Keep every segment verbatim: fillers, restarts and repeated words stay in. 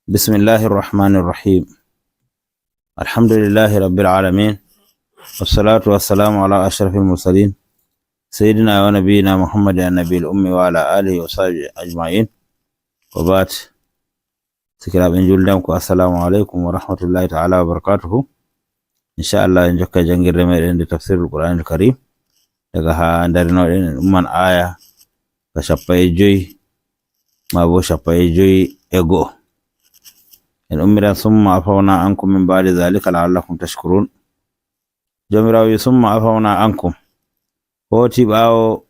بسم الله الرحمن الرحيم. الحمد لله رب العالمين. والصلاة والسلام على أشرف المرسلين. سيدنا ونبينا محمد النبي الأمي وعلى آله وصحبه أجمعين. وبعد. Sikiraaɓe juldam ko, assalamu aleykum wa rahmatullahi ta'ala wa barakatuhu. Inchallah, en jokka janngirde meɗen nde tafsirul Qur'anil Karim. Daga ha darinoɗen, en umman aya ka shappa e joyi, ma bo shappa e joyi e go'o. En ummiran, "Summa afawna ankum min ba'di zalika la'allakum tashkurun." Joomiraawo wi, "Summa afawna ankum." Hooti ɓaawo,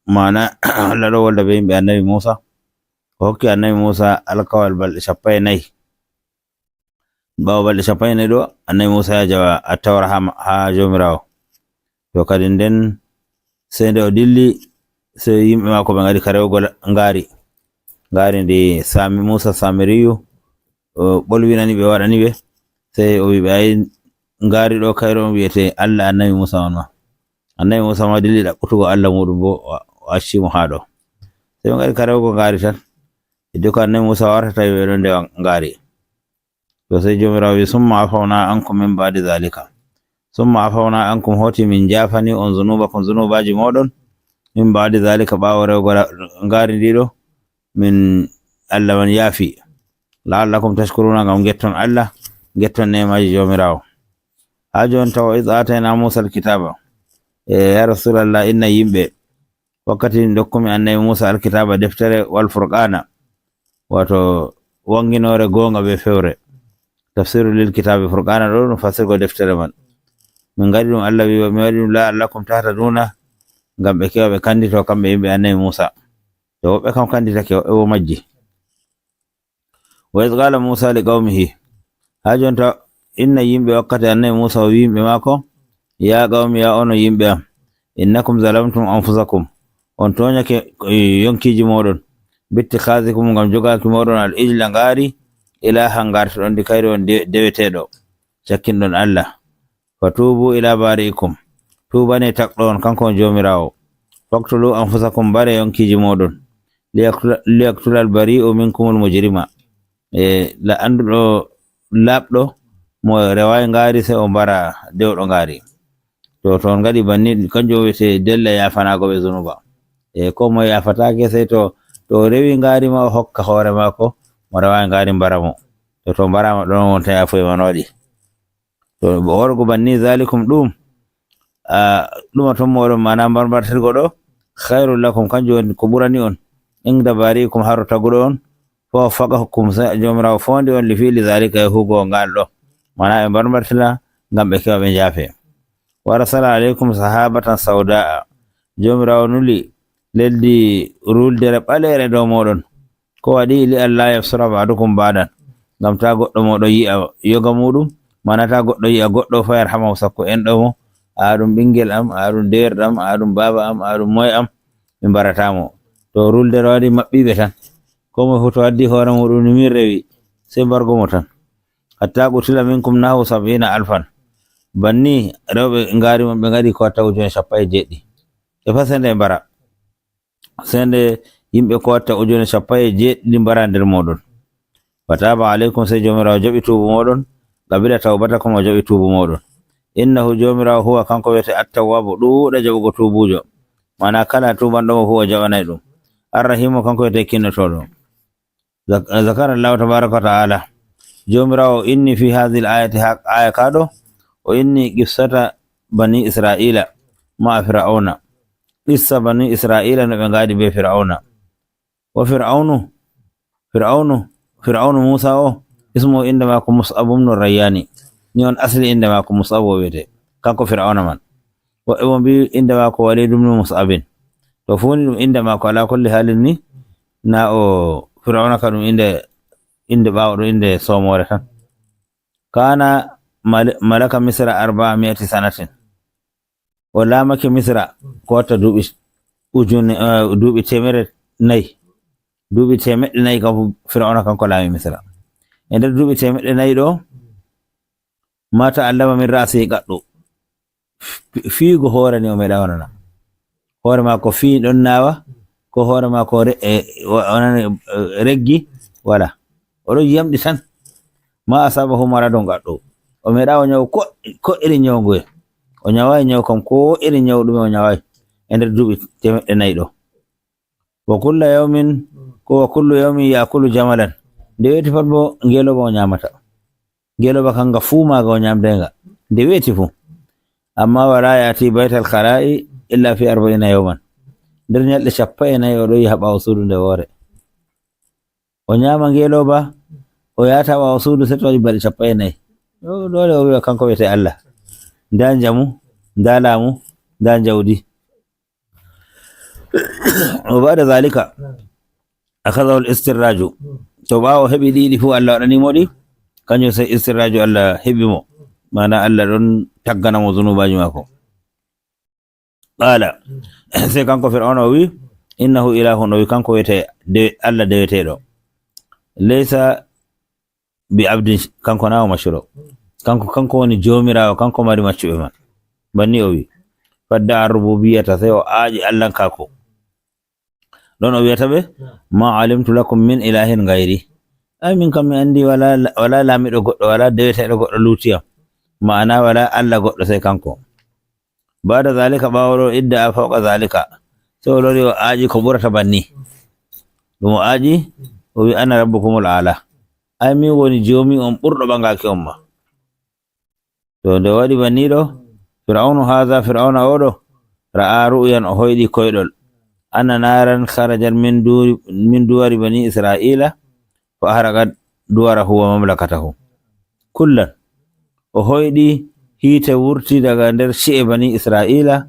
maana, Allah ɗo wolda be yimɓe annabi Musa. O hokki annabi Musa alkawal balɗe shappa e nayi. Ɓaawo balɗe shappa e nayi ɗo, annabi Musa ya jawa attawra ha, ha Joomiraawo. To kadi nden, sey nde o dilli, sey yimɓe maako ɓe ngaɗi ka rewugol ngaari. Ngaari ndi Sami, Musa Samiriyu, o ɓolwinani ɓe, waɗani ɓe. Sey o wi ɓe, "Ay, ngaari ɗo, kayru on wiyete Allah annabi Musa on ma." Annabi Musa ma dilli ɗaɓɓutugo Allah muɗum bo, o, o acci mo ha ɗo. Sey ɓe ngaɗi ka rewugol ngaari tan. Hidde ko annabi Musa warta tawi ɓe ɗon ndewa ngaari. To sey Joomiraawo wi, "Summa afawna ankum min ba'di zalika." "Summa afawna ankum," hooti min jaafani on, "zunubakum," zunubaaji mooɗon, "min ba'di zalika," ɓaawo rewgo ra-, ngaari ndi ɗo, min Allah man yaafi. "La'allakum tashkuruna," ngam ngetton Allah, ngetton neemaaji Joomiraawo. Ha jooni taw, "Iz atayna Musa alkitaba." E, ya Rasulallah, inna yimɓe, wakkati min dokkumi annabi Musa alkitaba, deftere, wal furqana, wato wanginoore goonga be fewre. Tafsiru lil kitabi, furqana ɗo ɗum fasirgo deftere man. Min ngaɗi ɗum, Allah wi, "Mi waɗi ɗum la'allakum tahtaduna," ngam ɓe kewa ɓe kandito, kamɓe yimɓe annabi Musa. To woɓɓe kam kanditake, woɓɓe bo majji. "Wa iz qala Musa li qawmihi." Ha jonta inna yimɓe wakkati annabi Musa o wi yimɓe maako, "Ya qawmi, ya onon yimɓe am, innakum zalamtum anfusakum." On tooñake, eh, yonkiiji mooɗon. "Bittikhazikum," ngam jogaaki mooɗon, "al ijla," ngaari, "ilahan," ngartoɗon ndi kayru on de-, deweteeɗo, cakkinɗon Allah. "Fatubu ila bari'ikum," tuubane tagɗo on, kanko on Joomiraawo. "Faqtulu anfusakum," mbare yonkiiji mooɗon. "Liyaktula-, liyaktulal bari'u minkumul mujrima," e la annduɗo laaɓɗo mo rewaay ngaari, sey o mbara dewɗo ngaari. To, to on ngaɗi banni, kanjum o wiyete della yaafanaago ɓe zunuba. E ko moye yaafataake, sey to, to o rewi ngaari ma, o hokka hoore maako mo rewaay ngaari mbara mo. To, to mbaraama ɗon, wonta yaafuye man waɗi. To, o wargo banni, "Zalikum," ɗum, a, ɗuma ton mooɗon, maana mbarmbartirgo ɗo, "khairul lakum," kanjum woni ko ɓurani on, "inda bari'ikum," haro taguɗo on, "fa waffaqakum," sey Joomiraawo foondi on, "li fi'li zalika," e huugo ngal ɗo. Maana ɓe mbarmbartira ngam ɓe kewa ɓe njaafe. "Wa arsala alaykum sahabatan sawda'a," Joomiraawo nuli lesdi ruuldere ɓaleere dow mooɗon. Ko waɗi? "Li alla yabsura ba'dukum ba'dan," ngam ta goɗɗo mooɗon yi'a yoga muuɗum, maana ta goɗɗo yi'a goɗɗo fa yarhamahu, sakko enɗo mo, a ɗum ɓingel am, a ɗum deerɗam, a ɗum baaba am, a ɗum moye am, mi mbarata mo. To ruuldere waɗi maɓɓiiɓe tan. Ko moye fu to waddi hoore muuɗum ni min rewi, sey mbargo mo tan. "Hatta qutila minkum nahu sab'ina alfan." Banni rewɓe ngaari mon ɓe ngaɗi ko watta ujune shappa e jeeɗiɗi. Ɓe fa sey nde mbara. Sey nde yimɓe ko watta ujune shappa e jeeɗiɗi mbara nder mooɗon. "Fataba alaykum," sey Joomiraawo jaɓi tuubu mooɗon, "qabila tawbatakum," o jaɓi tuubu mooɗon. "Innahu," Joomiraawo, "huwa," kanko wiyete, "at-tawwabu," ɗuuɗa jaɓugo tuubuujo. Maana kala tuubanɗo mo fu o jaɓanay ɗum. "Ar-rahimu," kanko wiyete kinnotooɗo. Zak-, zakara Allahu tabaraka wa ta'ala. Joomiraawo inni fi hadhihi al-ayati, ha aya ka ɗo, o inni qissata bani Isra'ila ma'a Fir'auna. Qissa bani Isra'ila no ɓe ngaadi be Fir'auna. Wa Fir'aunu, Fir'aunu, Fir'aunu Musa o, ismu innde maako Mus'ab ibn Rayyani. Ni on asli innde maako Mus'ab o wiyete. Kanko Fir'auna man. Woɓɓe bo mbi innde maako Walid ibn Mus'abin. To fu ni ɗum innde maako, ala kulli halin ni, na o Fir'auna ka ɗum innde, innde ɓaawo ɗo, innde soomore tan. Kana mal-, malaka Misra arba'a mi'ati sanatin. O laamake Misra ko watta duuɓi ujune, eh, duuɓi teemerre nayi. Duuɓi teemeɗɗe nayi kam fu Fir'auna kanko laami Misra. E nder duuɓi teemeɗɗe nayi ɗo, ma ta'allama min ra'sihi qattu. Fi-, fiigo hoore ni o meeɗa wonana. Hoore maako fii ɗon naawa, ko hoore maako re-, e, wa-, wonani, e, reggi, wala. O ɗon yamɗi tan. Ma asabahu maradun qattu. O meeɗaa o nyawu ko, ko irin nyawu ngoye. O nyawaayi nyawu kam ko irin nyawu ɗume o nyawaayi e nder duuɓi teemeɗɗe nayi ɗo. Wa kulla yawmin, ko wa kullu yawmin ya'kulu jamalan. Nde weeti pat bo ngeelooba o nyaamata. Ngeelooba kan nga fuu maaga o nyaamdaynga. Nde weeti fuu. Amma wala ya'ti baytal khala'i illa fi arba'ina yawman. Nder nyalɗe cappanɗe nayi o ɗon yaha ɓaawo suudu nde woore. O nyaama ngeelooba, o yaata ɓaawo suudu, sey to waɗi balɗe cappanɗe nayi. Ɗo, doole o wi'a kanko wiyete Allah. Ndaa njamu, ndaa laamu, ndaa njawdi. O ba'da zalika, akhadhahu al-istirraju. To ɓaawo heɓi ɗiɗi fuu Allah waɗani mo ɗi, kanjum sey istirraju Allah heɓi mo. Maana Allah ɗon taggana mo zunuubaaji maako. Qala, sey kanko Fir'auna o wi, "Innahu ilahun," o wi, "Kanko wiyete de-, Allah deweteeɗo. Laysa bi abdin," kanko na o maccuɗo. Kanko, kanko woni joomiraawo, kanko mari maccuɓe man. Banni o wi. Fadda'a rububiyyata, sey o aaƴi Allahnkaako. Ɗon o wiyata ɓe, "Ma alimtu lakum min ilahin gayri." Ay, min kam mi andi wala, wala laamiɗo goɗɗo, wala deweteeɗo goɗɗo luuti am. Ma'ana wala Allah goɗɗo sey kanko. Ba'da zalika, ɓaawo ɗo, idda'a fawqa zalika. Sey o lori o aaƴi ko ɓurata banni. Ɗum o aaƴi, o wi, "Ana rabbukumul a'la." Ay, min woni joomi on ɓurɗo ɓangaaki on ma. To nde o waɗi banni ɗo, Fir'aunu haza, Fir'auna oɗo, ra'a ru'yan, o hoyɗi koyɗol. Anna naran kharajat min duri, min duwari bani Isra'ila, fa ahraqat duwarahu wa mamlakatahu. Kullan. O hoyɗi hiite wurti daga nder ci'e bani Isra'ila,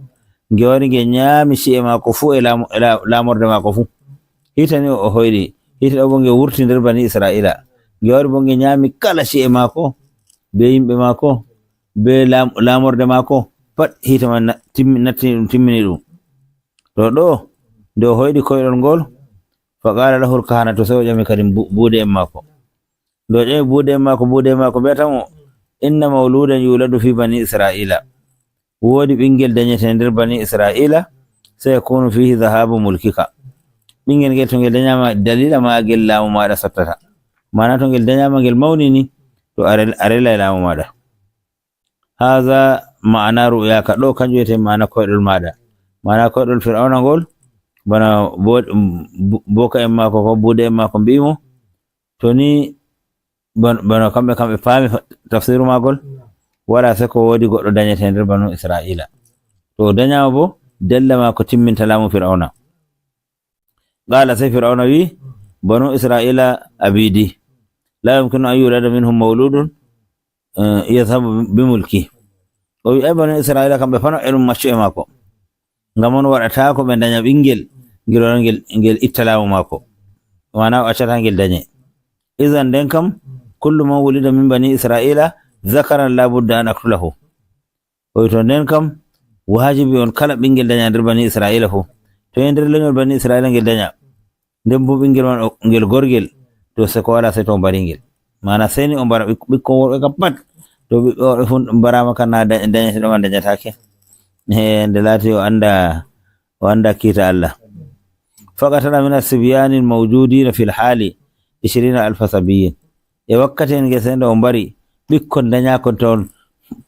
nge wari nge nyaami ci'e maako fuu e laamo-, e la-, laamorde maako fuu. Hiite ni o hoyɗi, hiite ɗo bo nge wurti nder bani Isra'ila. Nge wari bo nge nyaami kala ci'e maako, be yimɓe maako, be laam-, laamorde maako, pat hiite man na-, timmi-, natti ɗum, timmini ɗum. To ɗo, nde o hoyɗi koyɗol ngol, fa qala lahu al-kahanatu, sey o ƴami kadi bu-, buude en maako. Nde o ƴami buude en maako, buude en maako mbiyata mo, "Inna mawludan yuladu fi bani Isra'ila." Woodi ɓingel dañete nder bani Isra'ila, sayakunu fihi dhahabu mulkika. Ɓingel ngel, to ngel dañaama, dalila maagel laamu maaɗa sottata. Maana to ngel dañaama, ngel mawnini, to a rel-, a relay laamu maaɗa. Haza ma'ana ru'yaka, ɗo kanjum wiyete ma'ana koyɗol maaɗa. Ma'ana koyɗol Fir'auna ngol, bana bo-, bo-, boka en maako ko buude en maako mbi'i mo, to ni ban-, bana kamɓe, kamɓe paami fa-, tafsiru maagol, wala seko woodi goɗɗo dañete nder banu Isra'ila. To o dañaama bo, dalla ma ko timminta laamu Fir'auna. Qala, sey Fir'auna wi, "Banu Isra'ila abidi. La yumkinu an yulada minhum mawludun, eh, yadhhabu bi mulki." O wi, "Ay, banu Isra'ila kamɓe fano e ɗum maccuɓe maako. Ngam on waɗataako ɓe ndaña ɓingel, ngel wara ngel, ngel itta laamu maako. Maana o accata ngel dañe. Izan nden kam, kullu man wulida min bani Isra'ila dhakaran la budda an aqtulahu." O wi, "To nden kam, waajibi on kala ɓingel daña nder bani Isra'ila fuu. To e nder leñol bani Isra'ila ngel daña. Nden bo ɓingel man o, ngel gorgel, to seko wala sey to o mbari ngel." Maana sey ni o mbara ɓik-, ɓikkon worɓe kam pat. To ɓiɓɓe worɓe fuu mbaraama kan na da-, dañeteeɗo man dañataake. He, nde laati o anda, o anda kiita Allah. Faqatala min as-sibyani al-mawjudina fil hali ishrina alfa sabiyyin. E wakkati en ngel sey nde o mbari ɓikkon dañaakon toon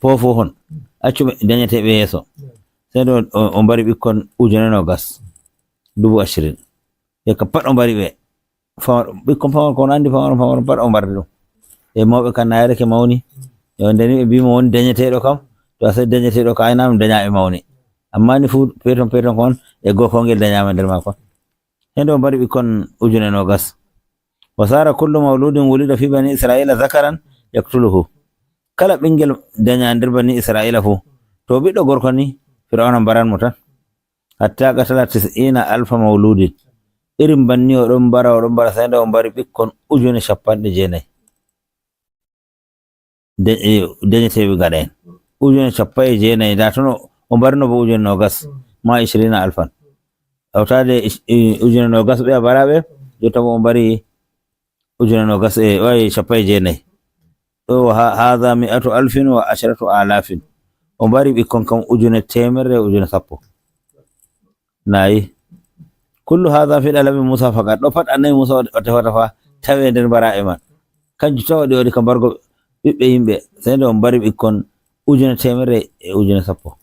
poofohon. Accu ɓe dañeteeɓe yeeso. Sey nde o, o, o mbari ɓikkon ujune noogas, dubu ashirin. E ka pat o mbari ɓe. Famar-, ɓikkon famar ko on andi famar, famar pat o mbardi ɗum. E mawɓe kan na yarake mawni. E on dani ɓe mbi mo woni dañeteeɗo kam. To a sey dañeteeɗo ka ayna ɗum dañaaɓe mawni. Amma ni fuu peton peton kon e goo ko ngel dañaama nder maako. Hende o mbari ɓikkon ujune noogas. Wa sara kullu mawludin wulida fi bani Isra'ila zakaran yaqtuluhu. Kala ɓingel daña nder bani Isra'ila fuu. To ɓiɗɗo gorko ni, Fir'auna mbaran mo tan. Hatta qatala tis'ina alfa mawludin. Irin banni o ɗon mbara, o ɗon mbara, sey nde o mbari ɓikkon ujune cappanɗe jeenayi. De-, e, dañeteeɓe gaɗa en. Ujune cappanɗe jeenayi, nda toon o, o mbarno bo ujune noogas, ma ishrina alfan. Hawtaade is-, i, ujune noogas ɓe a mbaraaɓe, jotta bo o mbari ujune noogas e, wayi, cappanɗe jeenayi. Ɗo ha-, haadha mi'atu alfin wa ashratu alafin. O mbari ɓikkon kam ujune teemerre, ujune sappo. Nayi. Kullu haadha fi dalabi Musa faqat. Ɗo pat annabi Musa o, o tefata fa tawe nder mbaraaɓe man. Kanjum tawa ɗi waɗi ka mbargo ɓiɓɓe yimɓe, sey nde on mbari ɓikkon ujune teemerre e ujune sappo.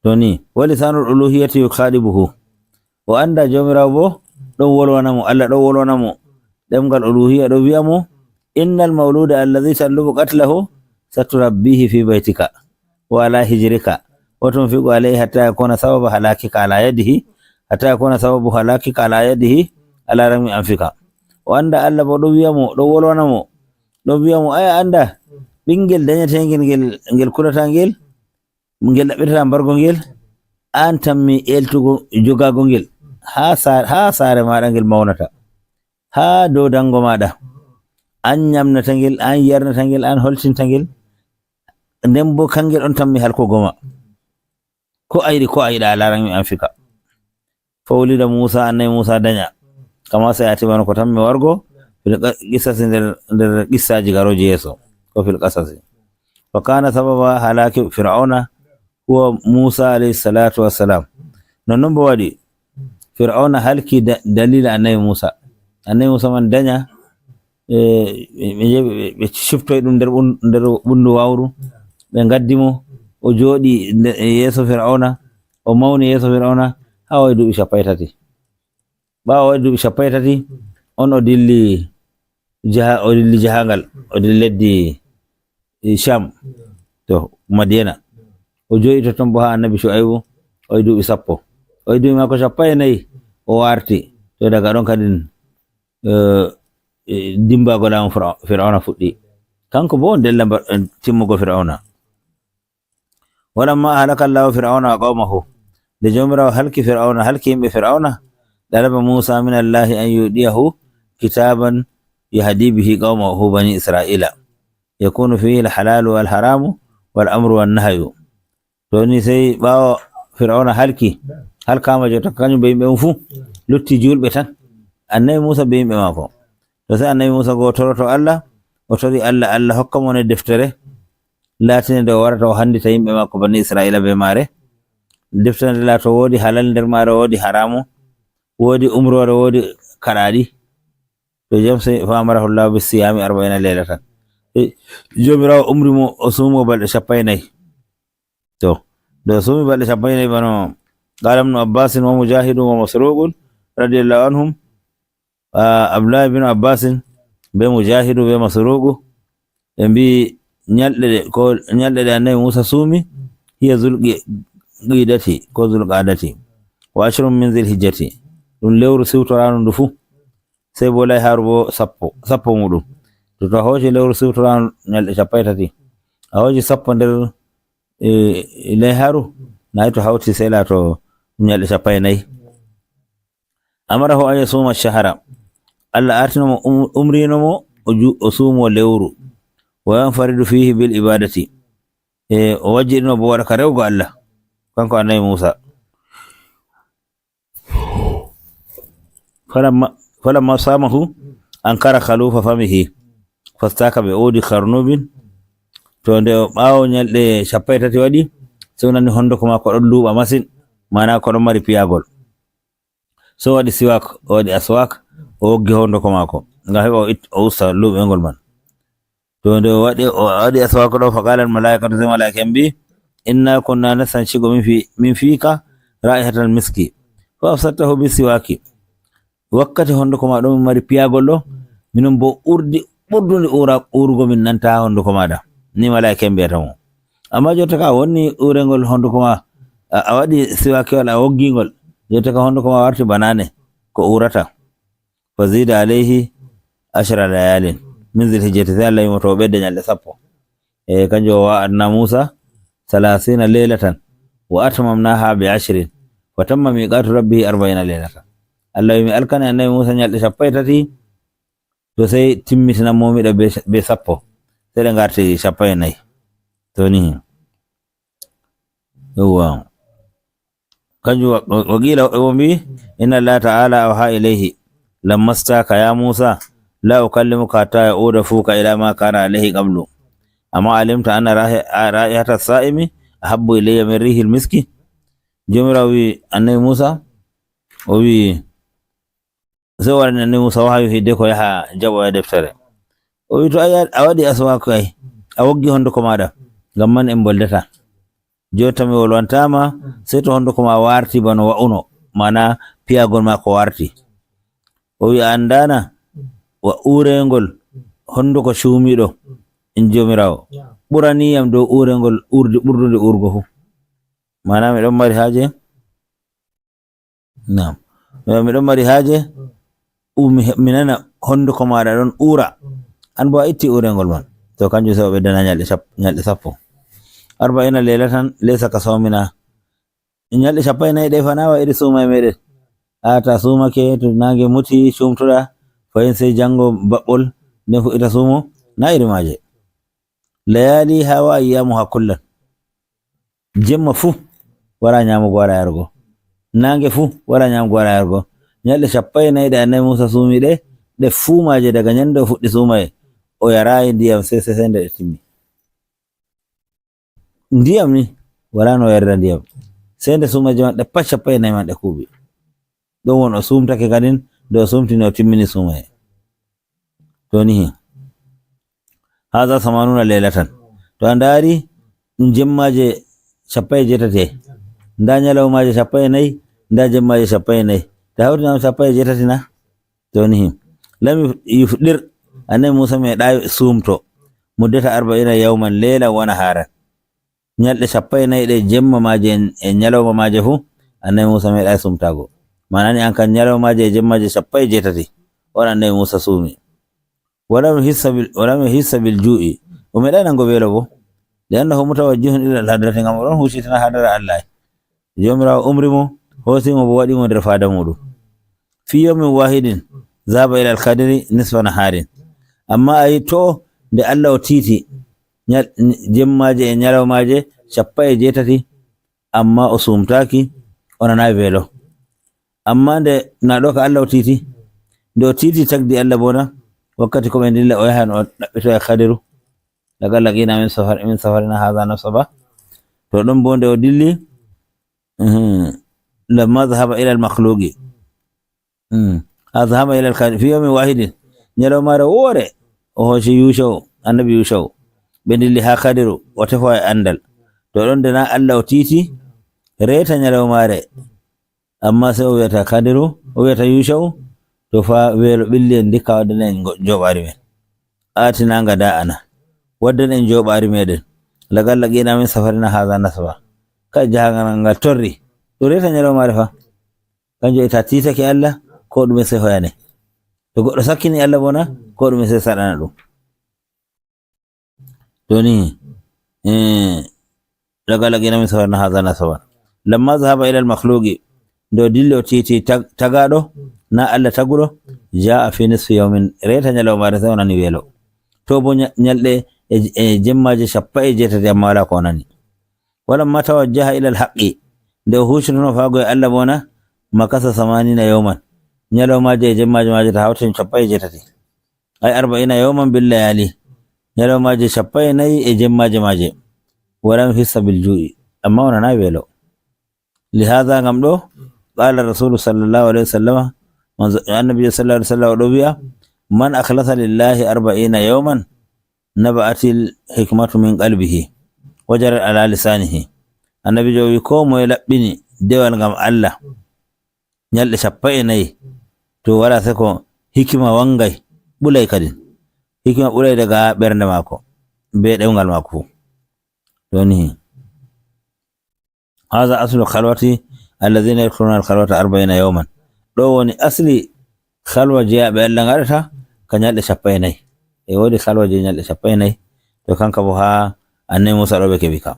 To ni, wa lisanul uluhiyati yukhadibuhu. O annda Joomiraawo bo ɗon wolwana mo, Allah ɗon wolwana mo. Ɗemngal uluhiya ɗon wi'a mo, "Innal mawluda alladhi tatlubu qatlahu saturabbihi fi baytika wa ala hijrika wa tunfiqu alayhi hatta yakuna sababa halakika ala yadihi, hatta yakuna sababu halakika ala yadihi ala ragmi anfika." O annda Allah bo ɗon wi'a mo, ɗon wolwana mo, ɗon wi'a mo, "Aya annda, ɓinngel danyeteengel ngel, ngel kulata ngel, ngel ɗaɓɓitata mbargo ngel, an tammi eltugo jogaago ngel haa sa-, haa saare maaɗa ngel mawnata, haa dow daŋngo maaɗa. An nyamnata ngel, an yarnata ngel, an holtinta ngel. Nden bo kangel on tammi halkugo ma. Ko a yiɗi, ko a yiɗa, a laaran mi an fika." Fawlida Muusa, annabi Muusa danya. Kama sa yati bana ko tammi wargo, fil qa-, qisasi nder, nder qissaaji garooji yeeso, ko fil qasasi. Wa kana sababa halaki Fir'auna huwa Muusa alayhi salatu wassalam. Non non bo waɗi Fir'auna halki da-, dalila annabi Muusa. Annabi Muusa man danya, e, ɓe, ɓe, ɓe, ɓe ciftoyi ɗum nder ɓun-, nder ɓundu wawru. Ɓe ngaddi mo, o jooɗi nde-, yeeso Fir'auna, o mawni yeeso Fir'auna, haa o waɗi duuɓi cappanɗe tati. Ɓaawo o waɗi duuɓi cappanɗe tati, on o dilli jaha-, o dilli jahangal, o dilli leddi, e, Sham, to Madiyana. O jooɗi totton bo haa annabi Shu'aybu, o waɗi duuɓi sappo. O waɗi duuɓi maako cappanɗe nayi, o warti. To daga ɗon kadin, e, e, dimbago laamu Fira-, Fir'auna fuɗɗi. Kanko bo o della mba-, e, timmugo Fir'auna. Walamma ahlaka Allahu Fir'auna wa qaumahu. Nde Joomiraawo halki Fir'auna, halki yimɓe Fir'auna, dalaba Muusa min Allahi an yudiyahu kitaban yahdi bihi qaumahu bani Isra'ila. Yakunu fihi al-halalu wal haramu wal amru wan nahyu. To ni sey ɓaawo Fir'auna halki, halkaama jotta kanjum be yimɓe mum fuu, lutti juulɓe tan. Annabi Muusa be yimɓe maako. To sey annabi Muusa go toroto Allah, o tori Allah, Allah hokka mo ne deftere laatinde nde o warata o handita yimɓe maako bani Isra'ila be maare. Deftere nde laato woodi halal nder maare, woodi haramu, woodi umroore, woodi kaɗaaɗi. To jam sey fa amarahu Allah bis siyami arba'ina laylatan. E, Joomiraawo umri mo o suumo balɗe cappanɗe nayi. To, nde o suumi balɗe cappanɗe nayi bano, qala Ibnu Abbasin wa Mujahidun wa Masruqun radiyallahu anhum, ah, Abdullahi bin Abbasin be Mujahidu be Masruqu, ɓe mbi nyalɗe ɗe, ko nyalɗe ɗe annabi Muusa suumi, hiya zul qi-, qidati ko zul qadati, wa ashrun min zil hijjati, ɗum lewru siwtoraandu ndu fuu, sey bo layharu bo sappo, sappo muɗum. To, to a hooci lewru siwtoraandu nyalɗe cappanɗe tati, a hooci sappo nder e, e layharu, nayi to hawti sey laato nyalɗe cappanɗe nayi. Amarahu an yasuma shahara. Allah artino mo, um-, umrino mo o ju-, o suumo lewru. Wa yanfaridu fihi bil ibadati. E, o wajjirino bo waɗa ka rewgo Allah. Kanko annabi Muusa. Falamma, falamma samahu ankara khalufa famihi fastaka be udi kharnubin. To nde o ɓaawo nyalɗe cappanɗe tati waɗi, sey o nani honduko maako ɗon luuɓa masin, maana ko ɗon mari piyagol. So o waɗi siwak, o waɗi aswak, o woggi honduko maako, ngam heɓa o it-, o usta luuɓengol man. To nde o waɗi, o waɗi aswak ɗo, faqala al malaikatu, sey malaa'ika en mbi, "Inna kunna nastanshiqu min fi-, min fika ra'ihatal miski, fa afsadtahu bi siwaki." Wakkati honduko ma ɗon mari piyagol ɗo, minon bo urdi ɓurdundi ura-, urugo min nanta honduko maɗa. Ni malaa'ika en mbiyata mo. Amma jotta ka wonni urengol honduko ma, a, a waɗi siwakewal, a woggingol. Jotta ka honduko ma warti banane, ko urata. Fa zida alayhi ashra layalin min zilhijjati, sey Allah wi'imo to o ɓedda nyalɗe sappo. E kanjum o wa'adna Musa salasina laylatan wa atmamnaha bi ashrin fa tamma miqatu rabbihi arba'ina laylatan. Allah wi'mi alkani annabi Musa nyalɗe cappanɗe tati, to sey timmitina momiɗa be, be sappo. Sey ɗe ngarti cappanɗe nayi. To ni. Yawwa. Kanjum wa-, wa-, wa qila, o mbi, "Inna Allah ta'ala awha ilayhi, lamma staka ya Musa, la ukallimuka hatta ya'uda fuka ila ma kana alayhi qablu. Amma alimta anna rahi-, a-, raihata sa'imi ahabbu ilayya min rihil miski?" Joomiraawo wi annabi Musa, o wi, Sey o waɗani annabi Muusa wahayu hidde ko yaha jaɓoya deftere. O wi to a ya-, a waɗi aswaaku ay, a woggi honduko maaɗa, ngam man en mboldataa. Jotta mi wolwantaama, sey to honduko ma warti bano wa'uno, maana piyagol ma ko warti. O wi a andaana, wa uurengol honduko cuumiiɗo, in Joomiraawo, ɓuraniyam dow uurengol urdi ɓurdundi uurgo fuu. Maana mi ɗon mari haaje? Naam. Mi, mi ɗon mari haaje? U-, mi he-, mi nana honduko maaɗa ɗon uura. An bo a itti uurengol man. To kanjum sey o ɓeddana nyalɗe sap-, nyalɗe sappo. Arba'ina leylatan laysa ka sawmina. Nyalɗe cappanɗe nayi ɗe fa na wa iri suumaye meɗen. A ta suumake to naange muti cumtoɗa, fahin sey jango baɓɓol, nden fuɗɗita suumo, na iri maaje. Layaliha wa ayyamuha kullan. Jemma fuu wala nyaamugo, wala yarugo. Naange fuu wala nyaamugo, wala yarugo. Nyalɗe cappanɗe nayi ɗe annabi Muusa suumi ɗe, ɗe fuu maaje daga nyande o fuɗɗi suumaye, o yaraay ndiyam sey, sey, sey nde ɗe timmi. Ndiyam ni, wala no o yarira ndiyam. Sey nde suumaye man ɗe pat cappanɗe nayi man ɗe kuuɓi. Ɗon woni o suumtake kadin, nde o suumtini o timmini suumaye. To ni hi. Haza samanuna leylatan. To a ndaari, ɗum jemmaaje cappanɗe jeetati. Nda nyalawmaaje cappanɗe nayi, nda jemmaaje cappanɗe nayi. To a hawti ɗum cappanɗe jeetati na? To ni hi. Lam yuf-, yufɗir, annabi Muusa meeɗaay suumto. Muddata arba'ina yawman leylan wa nahaaran. Nyalɗe cappanɗe nayi ɗe jemma maaje e, e nyalawma maaje fuu, annabi Muusa meeɗaay suumtaago. Maana ni an kan nyalawmaaje e jemmaaje cappanɗe jeetati, on annabi Muusa suumi. Walam hissa bil, walam hissa bil juu'i. O meeɗaay nango weelo bo. Li annahu mutawajjihun ila al hadrati, ngam o ɗon huucitina hadara Allah. Joomiraawo umri mo, hoosi mo bo waɗi mo nder faada muuɗum. Fi yawmin wahidin, zahaba ila al khadiri nisfa naharin. Amma a yi to nde Allah o tiiti, nyal-, jemmaaje e nyalawmaaje cappanɗe jeetati, amma o suumtaaki, o nanaay weelo. Amma nde na ɗo ka Allah o tiiti, nde o tiiti tagdi Allah bo na, wakkati ko ɓe ndilla o yahan o ɗaɓɓito e Khadiru, laqad laqina min safar-, min safarina hadha nasaba. To ɗon bo nde o dilli, mhm, lamma zahaba ila al makhluqi. Mm. A zahaba ila al Khadiri fi yawmin wahidin. Nyalawmaare woore, o hooci Yusha'u, annabi Yusha'u. Ɓe ndilli haa Khadiru, o tefa e anndal. To ɗon de na Allah o tiiti, reeta nyalawmaare. Amma sey o wi'ata Khadiru, o wi'ata Yusha'u, to fa weelo ɓilli en ndikka waddane en ngo-, njooɓaari men. Aatina nga da'ana. Waddane en njooɓaari meɗen. Laqad laqina min safarina hadha nasaba. Kay jahangal ngal torri. Ɗum reeta nyalawmaare fa. Kanjum e ta tiitake Allah, ko ɗume sey hoyane. To goɗɗo sakkini Allah bo na, ko ɗume sey saɗana ɗum. Joni, eh, laqad laqina min safarina hadha nasaba. Lamma zahaba ila al makhluqi, nde o dilli o tiiti tag-, tagaɗo, na Allah taguɗo, ja'a fi nisfi yawmin, reeta nyalawmaare sey o nani weelo. To bo nya-, nyalɗe e, e jemmaaje cappanɗe jeetati amma wala ko o nani. Walamma tawajjaha ila al haqqi, nde o huucitono faago e Allah bo na, makasa samanina yawman, nyalawmaaje e jemmaaje maaje ta hawten cappanɗe jeetati. Ay arba'ina yawman bil layali, nyalawmaaje cappanɗe nayi e jemmaaje maaje. Walam hissa bil ju'i, amma o nanaay weelo. Li hadha, ngam ɗo, qala rasulu sallallahu alaihi wasallama, manzo, annabi sallallahu alaihi wasallam o ɗo wi'a, man akhlasa lillahi arba'ina yawman, naba'atil hikmatu min qalbihi, wa jarat ala lisanihi. Annabijo wi, ko moye laɓɓini dewal ngam Allah nyalɗe cappanɗe nayi, to wala seko hikima wangay, ɓulay kadin. Hikima ɓulay daga ɓernde maako, be ɗemngal maako fu. Joni, hadha aslu khalwati alladhina yadkhuluna al khalwata arba'ina yawman. Ɗo woni asli khalwa jeyaɓe Allah ngaɗata ka nyalɗe cappanɗe nayi. E wodi khalwa je nyalɗe cappanɗe nayi, to kanka bo ha annabi Musa ɗo ɓe keɓi ka.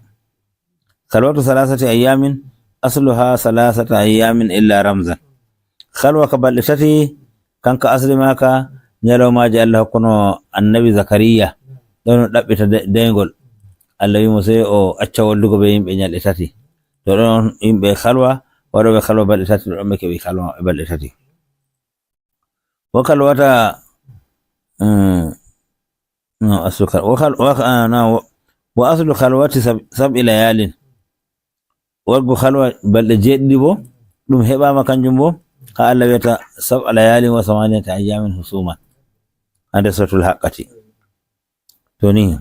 Khalwatu thalathati ayyamin, asluha thalathata ayyamin illa ramzan. Khalwa ka balɗe tati, kanka asli maaka, nyalawmaaji Allah hokkuno annabi Zakariya, ɗon o ɗaɓɓita de-, deyngol. Allah wi mo sey o acca woldugo be yimɓe nyalɗe tati. To ɗon yimɓe khalwa, waɗooɓe khalwa balɗe tati, ɗon ɓe keɓi khalwa maɓɓe balɗe tati. Wa khalwata, mm, no, aslu khal-, wa khal-, wa kha-, ah, na, wa, wa aslu khalwati sab-, sab'i layalin. Waɗgo khalwa balɗe jeeɗiɗi bo, ɗum heɓaama kanjum bo, Ha Allah wiyata, "Sab'a layalin wa samaniyata ayyamin husuman." Hande Suratul Haqqati. To ni.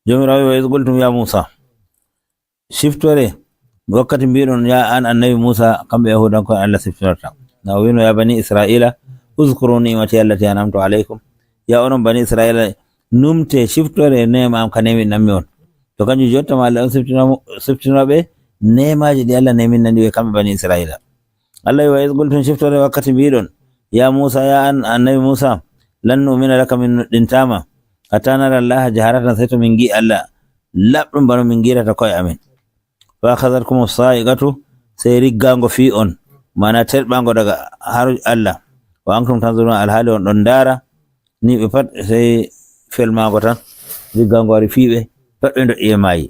Joomiraawo, "Wa iz qultum ya Musa." Siftore, wakkati mbiɗon, ya an annabi Musa, kamɓe Yahudanko'en Allah siftorta. Na o wino, "Ya bani Isra'ila, uzkuru ni'mati allati an'amtu alaykum." Ya onon bani Isra'ila, numte, siftore neema am ka neeminanmi on. To kanjum jotta ma Allah on siftinamo-, siftinoɓe neemaji ɗi Allah neeminani ɓe kamɓe bani Isra'ila. Allah wi, "Wa iz qultum," siftore wakkati mbiɗon, ya Musa, ya an annabi Musa, "Lan nu'mina laka," min nuɗɗintama, "hatta nara Allaha jaharatan," sey to min ngi Allah laɓɗum bano min ngirata koye amin. "Fa akhadhatkumu sa'iqatu," sey riggango fi on, mana terɓango daga har Allah. "Wa antum tanzuruna," alhali on ɗon ndara, ni ɓe pat sey felmago tan, riggango wari fi ɓe, pat ɓe do'i e maayi.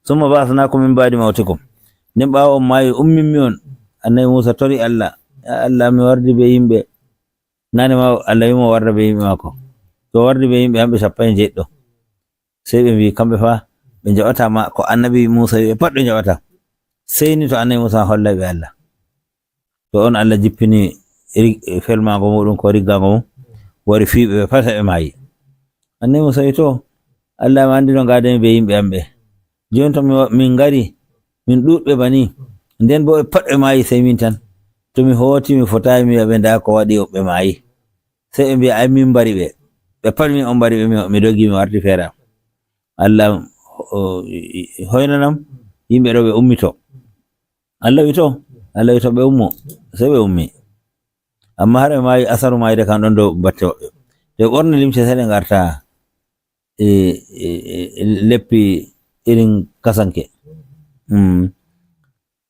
"Summa ba'athnakum min ba'di mawtikum." Nden ɓaawo on maayi, umminmi on. Annabi Musa tori Allah, "Ya Allah, mi wardi be yimɓe." Nane ma Allah wi mo warda be yimɓe maako. To wardi be yimɓe hamɓe sappo e njeɗɗo. Sey ɓe mbi kamɓe fa ɓe jaɓata ma ko annabi Musa wi ɓe pat ɓe jaɓata. Sey ni to annabi Musa hollay ɓe Allah. To on Allah jippini rig-, felmago muɗum ko riggango mum, wari fi ɓe pat ɓe maayi. Annabi Musa wi, "To, Allah ma andi no gadami be yimɓe am ɓe. Joni to mi wa-, min ngari, min ɗuɗɓe bani, nden bo ɓe pat ɓe maayi sey min tan. To mi hooti, mi fotayi mi wi'a ɓe, 'Nda ko waɗi ɓe maayi.' Sey ɓe mbi'a, 'Ay min mbari ɓe.' Ɓe pat min on mbari ɓe, mi, mi doggi, mi warti feere am." Allah, o, i-, i-, hoynanam yimɓe ɗo ɓe ummito. Allah wi to, Allah wi to ɓe ummo, sey ɓe ummi. Amma har ɓe maayi, asaru maayde kan ɗon dow batte maɓɓe. Ɓe ɓorni limce sey ɗe ngarta, e, e, e, leppi irin kasanke. Mm.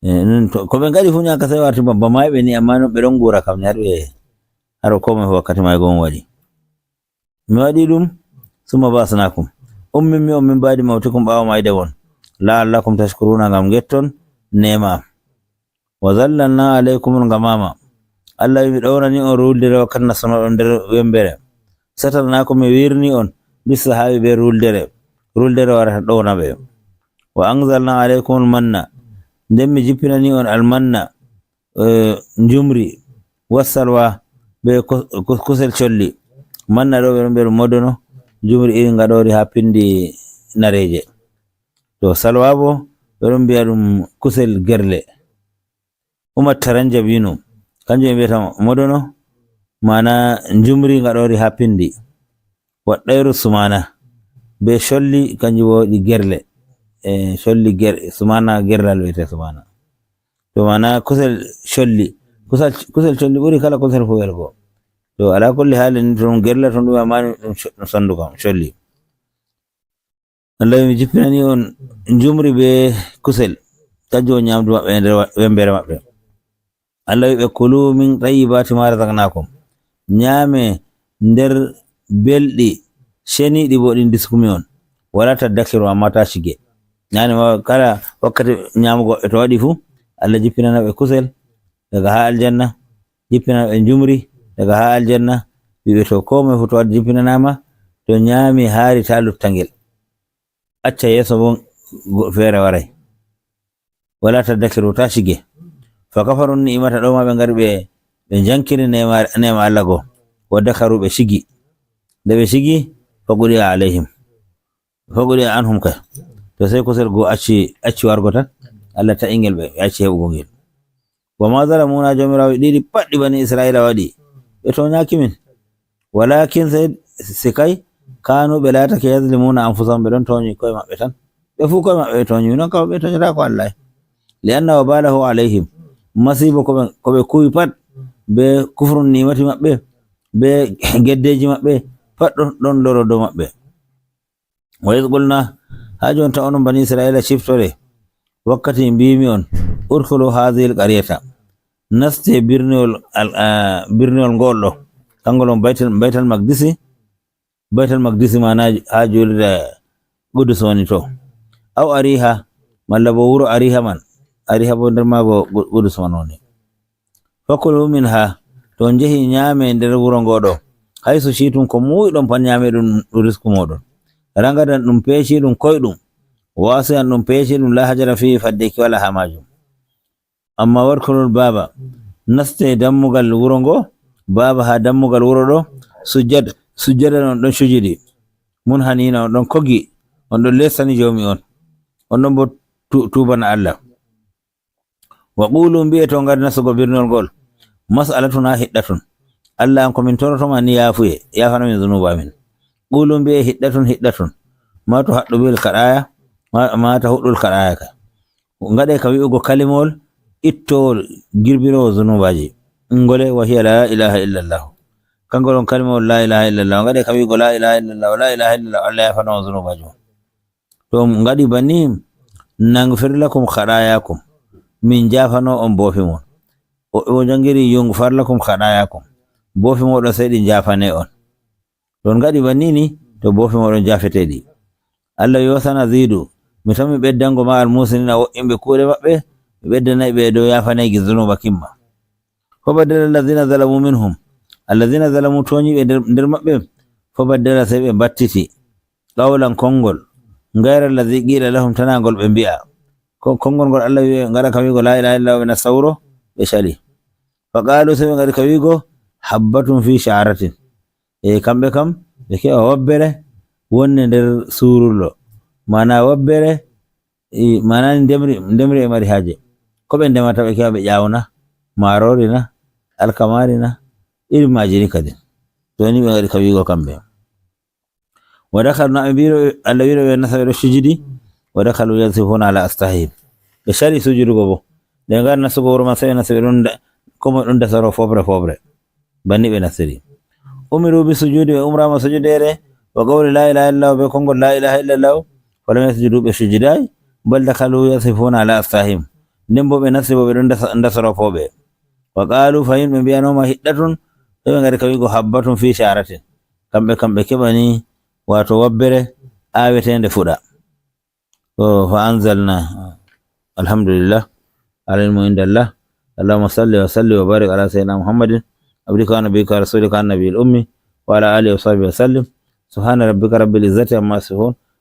E, non to, ko ɓe ngaɗi fu ñaaka sey warti ba, ba maayɓe ni, amma non ɓe ɗon nguura kam ni har ɓe, har ko moy fu wakkati maaygo on waɗi. Mi waɗi ɗum, "Summa ba'athnakum." Umminmi on min ba'di mawtikum, ɓaawo mayde mon. "La'allakum tashkuruna," ngam ngetton neema am. "Wa zallalna alaykumul ghamama." Allah wi, "Mi ɗownani on ruuldere wakkati nastunoɗon nder wembere. Satarnakum, mi wirni on, bis sahabi, be ruuldere. Ruuldere warata ɗowna ɓe. Wa anzalna alaykumul manna." Nden mi jippinani on almanna, eh, njumri, wassalwa, be kus-, kus-, kusel colli. Manna ɗo ɓe ɗon mbi'a ɗum modono, njumri irin ngaɗoori haa pindi nareeje. To salwa bo, ɓe ɗon mbi'a ɗum kusel gerle. Umat taranjabinu, kanjum ɓe mbiyata modono, maana njumri ngaɗoori haa pindi. Wa ɗayru sumana, be colli, kanjum bo ɗi gerle. Eh, colli ger-, sumana, gerlal wiyete sumana. To mana kusel colli. Kusel, kusel colli ɓuri kala kusel fu welgo. To ala kulli hali ni to ɗum gerla to ɗum amani ɗum co-, ɗum sondu kam colli. Allah mi jippinani on njumri be kusel. Kanjum woni nyamdu maɓɓe e nder wa-, wembere maɓɓe. Allah wi ɓe, "Kulu min tayyibati ma razaqnakum." Nyaame nder belɗi ceniɗi bo ɗin diskumi on. Wala taddakiru, amma ta shige. Yani ma kala wakkati nyamugo e to waɗi fu, Allah jippinana ɓe kusel daga ha aljanna, jippinana ɓe njumri daga ha aljanna. Wi ɓe, "To komai fu to waɗi jippinanama, to nyami hari ta lutta ngel. Acca yeso bo go-, fere warai." Wala taddakiru, ta shige. Fa kafaru ni'mata, ɗo ma ɓe ngari ɓe, ɓe jankini neema, neema Allah go. Wa dakaru, ɓe shigi. Nde ɓe shigi, fa qudiya alaihim. Fa qudiya anhum kay. To sai kusel go acci, acci wargo tan. Allah ta'ingel ɓe, ɓe acci heɓugo ngel. Wa ma zalamuna, Jawmiraawo ɗiɗi pat ɗi bani Isra'ila waɗi. Ɓe tonyaki min. Walakin sai, sai kay, kanu ɓe laatake yazlimuna anfusahum, ɓe ɗon tonyi ko'e maɓɓe tan. Ɓe fu ko'e maɓɓe ɓe tonyi, non kam ɓe tonyata ko Allah. Li anna wabalahu alaihim. Masibo ko ɓe, ko ɓe kuwi pat, be kufrun nimati maɓɓe, be geddeji maɓɓe, pat ɗon, ɗon loro dow maɓɓe. Wa iz qulna, ha jonta onon bani Isra'ila ciftore, wakkati mbimi on, "Udkhulu hadhihi al-qaryata." Naste birniwol al-, a, birniwol ngol ɗo. Kangol on Baytal, Baytal Maqdisi, Baytal Maqdisi mana ha julirde Qudus woni to. Aw Ariha, malla bo wuro Ariha man. Ariha bo nder maago Qu-, Qudus man woni. Fakulu minha, to on njehi nyaame nder wuro ngo ɗo. Haysu shi'tum, ko muuyiɗon pat nyaame ɗum, ɗum risku moɗon. Ragadan ɗum peeciɗum koyɗum. Wasi'an ɗum peeciɗum la hajara fihi, faddeeki wala ha majum. Amma wadkhulul baba, Naste dammugal wuro ngo, baaba haa dammugal wuro ɗo, sujjada, sujjada on ɗon cujidi. Mun haniina on ɗon kogi, on ɗon lesani joomi on. On ɗon bo tu-, tuubana Allah. Wa qulu mbi'e to ngari nasugo birnol ngol. Mas'alatuna hiddatun. Allah an ko min toroto ma ni yaafuye, yaafana min zunuba amin. Qulu mbi'e hiddatun hiddatun. Ma to haɗɗu bil kaɗaya, ma, ma ta huɗɗul kaɗaya ka. Ngaɗe ka wi'ugo kalimol ittowol girbirowo zunubaji. Ngole wa hiya la ilaha illallah. Kangol on kalimol la ilaha illallah. Ngaɗe ka wi'ugo la ilaha illallah, la ilaha illallah. Allah yaafana on zunubaji mon. To on ngaɗi banni, nagfir lakum khaɗayakum, min jafano on boofi mon. O, o jangiri yugfar lakum khaɗayakum, boofi moɗon sey ɗi jafane on. To on ngaɗi banni ni, to boofi moɗon jafete ɗi. Allah wi, "Wa sanazidu, mi tammi ɓeddango ma al musinina wo'inɓe kuuɗe maɓɓe, mi ɓeddanay ɓe dow yafaneegi zunuba kimma." Fa baddala allazina zalamu minhum, allazina zalamu tooñiiɓe nder, nder maɓɓe, fa baddala sey ɓe battiti, qawlan konngol, gayra allazi qila lahum tana ngol ɓe mbi'a. Ko, konngol ngol Allah wi, ngaɗa ka wi'ugo la ilaha illallah ɓe nasta wuro, ɓe cali. Fa qalu sey ɓe ngaɗi ka wi'ugo habbatun fi sha'ratin. E kamɓe kam, ɓe keɓa wabbere wonde nder suurullo. Mana wabbere, e, mana ni ndemri, ndemri e mari haaje. Ko ɓe ndemata ɓe keɓa ɓe ƴawna, marori na, alkamari na, irin maji ni kadi. To ni ɓe ngaɗi ka wi'ugo kamɓe. Wa dakhalu na ɓe mbiro, Allah wiro ɓe nasa ɓe ɗo sujidi. Wa dakhalu yazifuna ala astahim. Ɓe cali sujudugo bo. Nde ɓe ngari nasugo wuro man sey ɓe nasa ɓe ɗon da-, ko moy ɗon dasaro fobre fobre. Banni ɓe nasiri. Umiru bi sujudi, ɓe umrama sujudere, wa qawli la ilaha illallah, be konngol la ilaha illallah, falam yasjudu, ɓe sujudayi, bal dakhalu yasifuna ala astahim. Nden bo ɓe nasti bo ɓe ɗon dasa-, dasaro foɓe. Wa qalu, fahin ɓe mbi'anoma hiddatun, ɓe ɓe ngari ka wi'ugo habbatun fi sha'ratin. Kamɓe, kamɓe keɓani, wato wabbere, awetende fuɗa. To, fa anzalna. Alhamdulillah. Al ilmu indallah. Allahumma salli wa sallim wa barik ala sayyidina Muhammadin, abdika wa nabiyyika wa rasulika an-nabiyil ummi, wa ala alihi wa sahbihi wa sallim. Subhana rabbika rabbil izzati amma yasifun.